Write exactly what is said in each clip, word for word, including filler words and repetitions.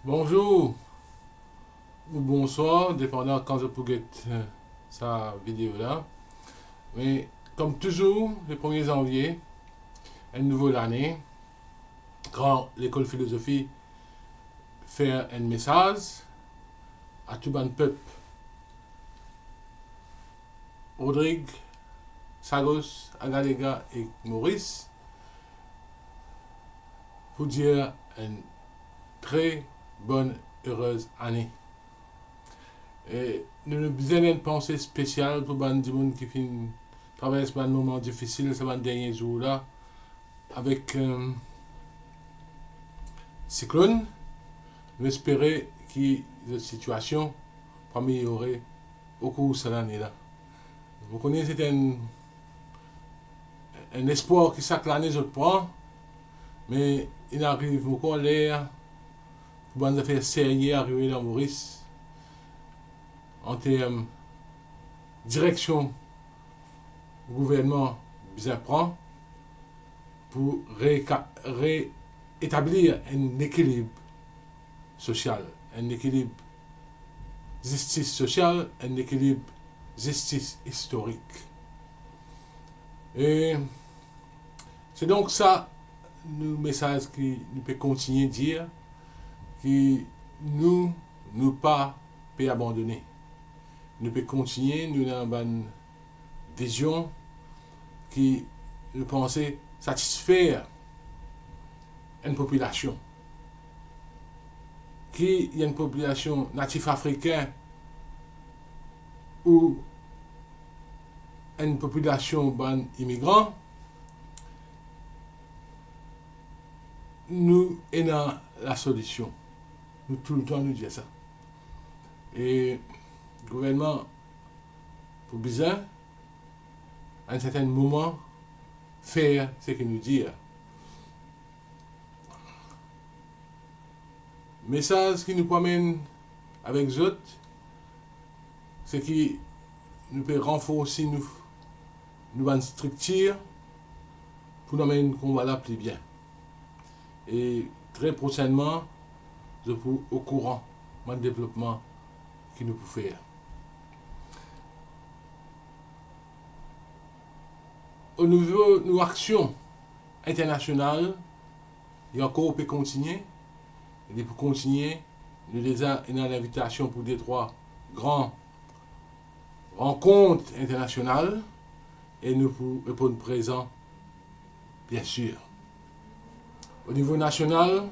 Bonzour ou bonswar, depandan kan zot pou get, eh, sa video la. Me, kom touzour, le premie zanvie, enn nouvo lane, Gran Lekol Filozofi fer enn mesaz a tou bann pep Rodrig, Sagos, Agalega ek Moris, pou dir enn tre bonn, erez ane. E nou, nou bizin enn panse spesial pou bann dimoun ki finn travers bann moman difisil sa bann dernie zour la, avek, eh, siklonn. Nou espere ki zot sitiasion pou ameliore okour sa lane la. Mo kone se enn, enn espwar ki sak lane zot pran, me inn ariv ankor ler pou bann zafer serye arive dan Moris, an term direksion gouvernman bizin pran pou reka-, reetablir enn ekilib sosial, enn ekilib zistis sosial, enn ekilib zistis istorik. E se donk sa nou mesaz ki nou pe kontigne dir, ki nou, nou pa pe abandone. Nou pe kontigne, nou ena bann vizion ki nou panse satisfer enn popilasion, ki enn popilasion natif afrikin ou enn popilasion bann imigran, nou ena lasolision. Nou toultan nou dir sa. E gouvernman pou bizin, a enn sertenn moman, fer seki nou dir. Mesaz ki nou pou amenn avek zot, se ki nou pe ranforsi nou, nou bann striktir pou nou amenn konba la pli bien. E tre prosennman, zot pou okouran bann devlopman ki nou pou fer. O nivo nou aksion internasional, li ankor pe kontigne, li pou kontigne. Nou deza ena linvitasion pou de trwa gran rankont internasional e nou pou reponn prezan, bien sir. O nivo nasional,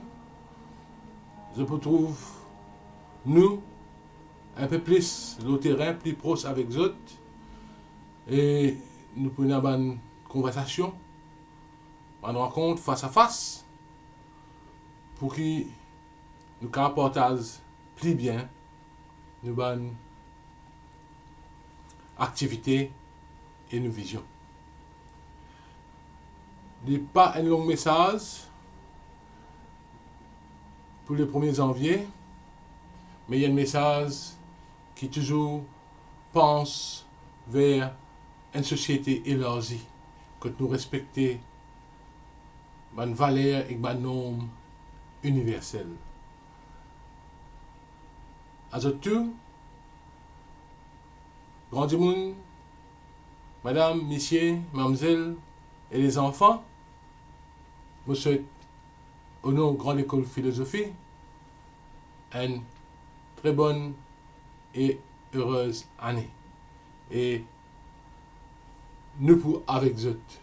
zot pou trouv nou enpe plis lor terin, pli pros avek zot, e nou pou ena bann konversasion, bann rankont fas a fas, pou ki nou kapav partaz pli bien nou bann aktivite e nou vizion. Li pa enn long mesaz pou le premie zanvie, me li enn mesaz ki touzour pans ver enn sosiete elarzi, kot nou respekte bann valer ek bann norm iniversel. Azot tou, gran dimoun, madam, misie, mamzel e lezanfan, mo swet, o non Gran Lekol Filozofi, enn tre bonn e erez ane. E nou pou avek zot.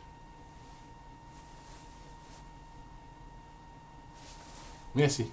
Mersi.